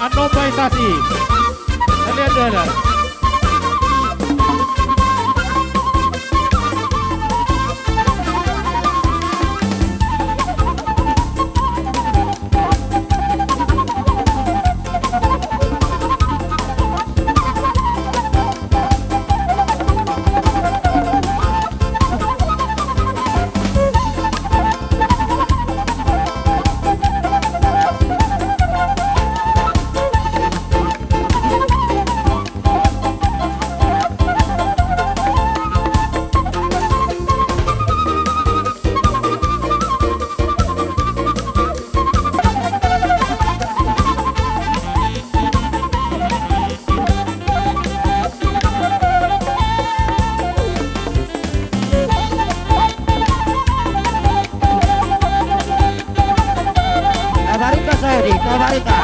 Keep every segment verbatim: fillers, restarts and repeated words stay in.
Annon baen sasi. Kalian dua lah. Tabarita, Saudi, tabarita.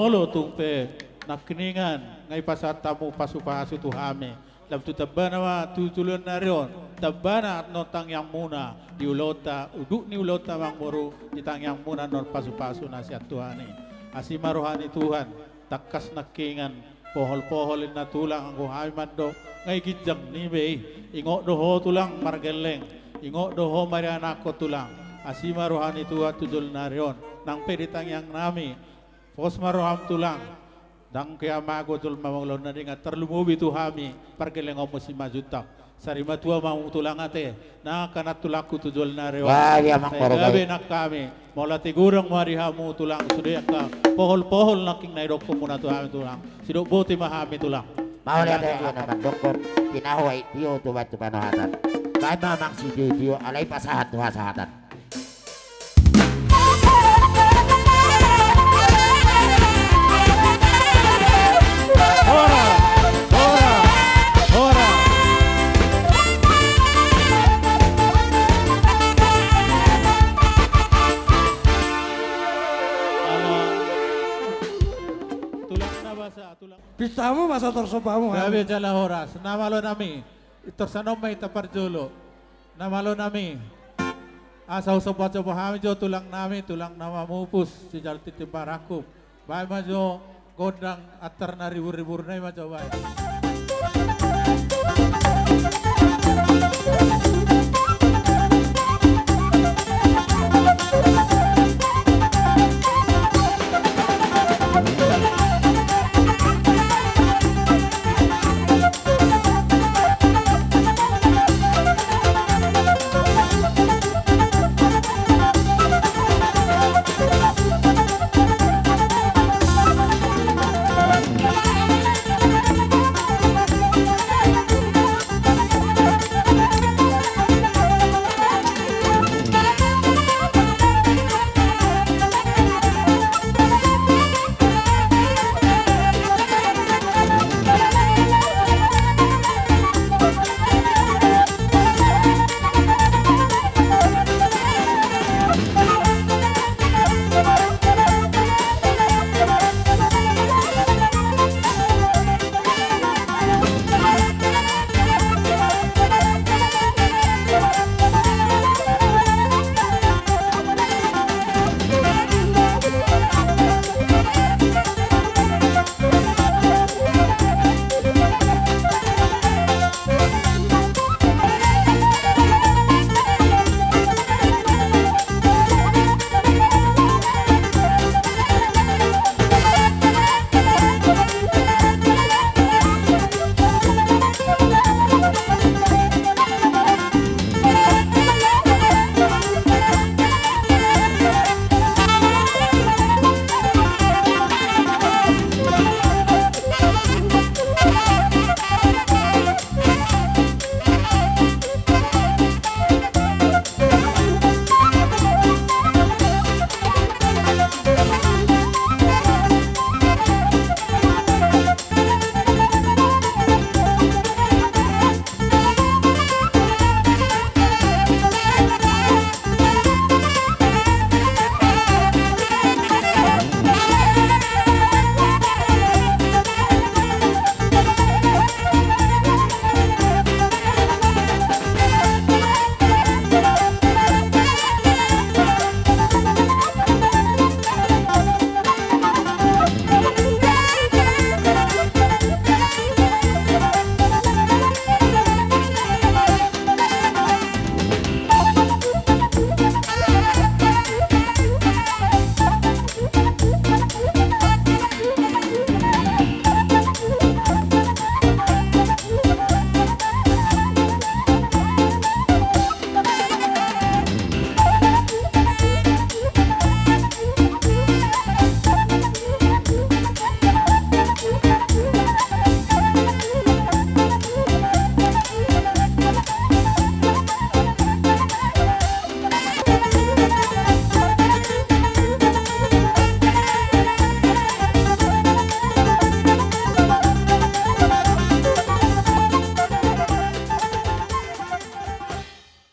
Molo tung pe nangkiningan nga dipasahat hamu pasupasu tu hami, Dapot tu tambana ma tu joloan ni ari on, tambana annon tangiangmuna di ulaonta, udut ni ulaonta amangboru, di tangiangmuna annon pasupasu na sian Tuhan i. Asi ma roha ni Tuhan, tangkas nangkiningan, pohol-pohol inna tulang, anggo hami mandok, nga i ginjang ni be i. Ingot do ho tulang margelleng, ingot do ho marianakhon tulang. Asi ma roha ni Tuhan tu joloan ni ari on, nang pe di tangiangnami, pos ma roham tulang. Ndang hea mago jolma mangulahon na denggan, tarlumobi tu hami pargellengonmu Simanjuntak. Sari matua ma hamu tulang ate, na angka na tulangku tu joloan ni ari on. Gabe nang hami, mauliate godang ma di hamu tulang, sude angka pohol-pohol nangkin na idokkonmuna tu hami tulang. Sidok boti ma hami tulang. Mauliate godang. Mandokkon, tinahu ai tio tu batu panohatan. Baen ma amang sitio-tio, alai pasahat tu hasahatan. Hora, hora, hora. Tulang na basa, tulang. Pintamu ma so torsombamu. Gabe jala horas, na malo nami. Tor sanon ma hita parjolo. Na malo nami. Asa husomba-somba hami jo tulang nami, tulang na mamupus, si Jalti Timbarakkup. Baen ma jo gondang antar na ribur-ribur na i ma jo baen.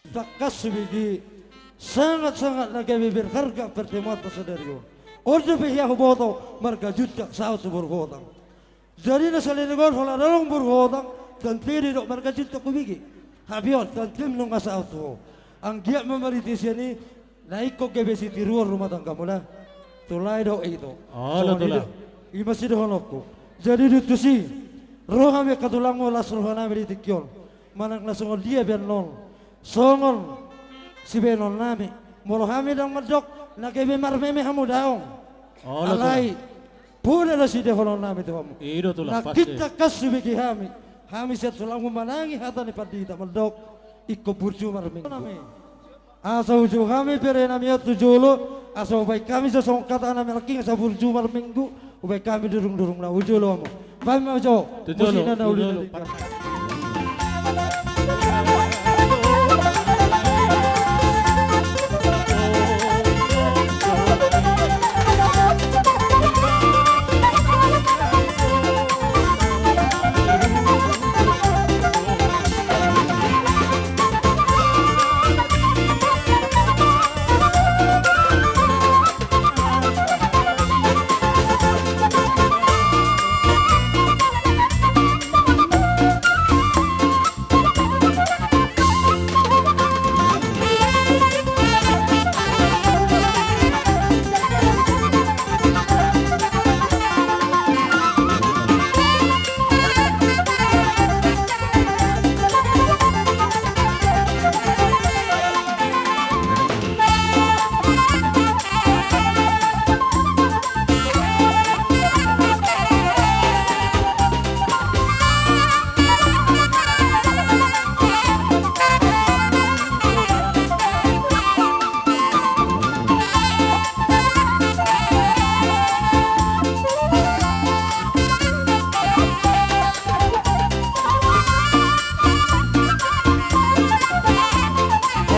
Tangkas subege, sangat-sangat na gabe berharga pertemuanta sadari on. On dope hea huboto marga Juntak saut tu Borgotang. Jadi na saleleng on holan adong Borgotang, Tantidi dok marga Jinto hubege. Hape on tantim nunga saut tu ho. Anggiat ma marhite sian i na ingkon gabe sitiruon rumah tanggamuna. Tulai do ito. Olo, songon i tula. Do. I ma sidohononku. Jadi dung tusi ro hami angka tulangmu, las rohanami di tingki on. Manang na songon dia pe annon songon sibahenonnami, molo hami ndang mandok na gabe marmeme hamu daong. Olo, tula. Alai poda do sidohononnami tu hamu. I do, tula, pasti. Na ginjang hami hubege hami. Hami sian tulangmu manangi hata ni pandita mandok ingkon burju marminggu. Asa uju hami berenami on tu jolo, asa hubahen hami jo songon hata na nalangking, asa burju marminggu hubahen hami durungdurungna. Uju olo hamu. Bahen ma jo. Tu jolo, musik na tu uli jolo. Nali.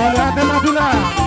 Mauliate ma, Dula.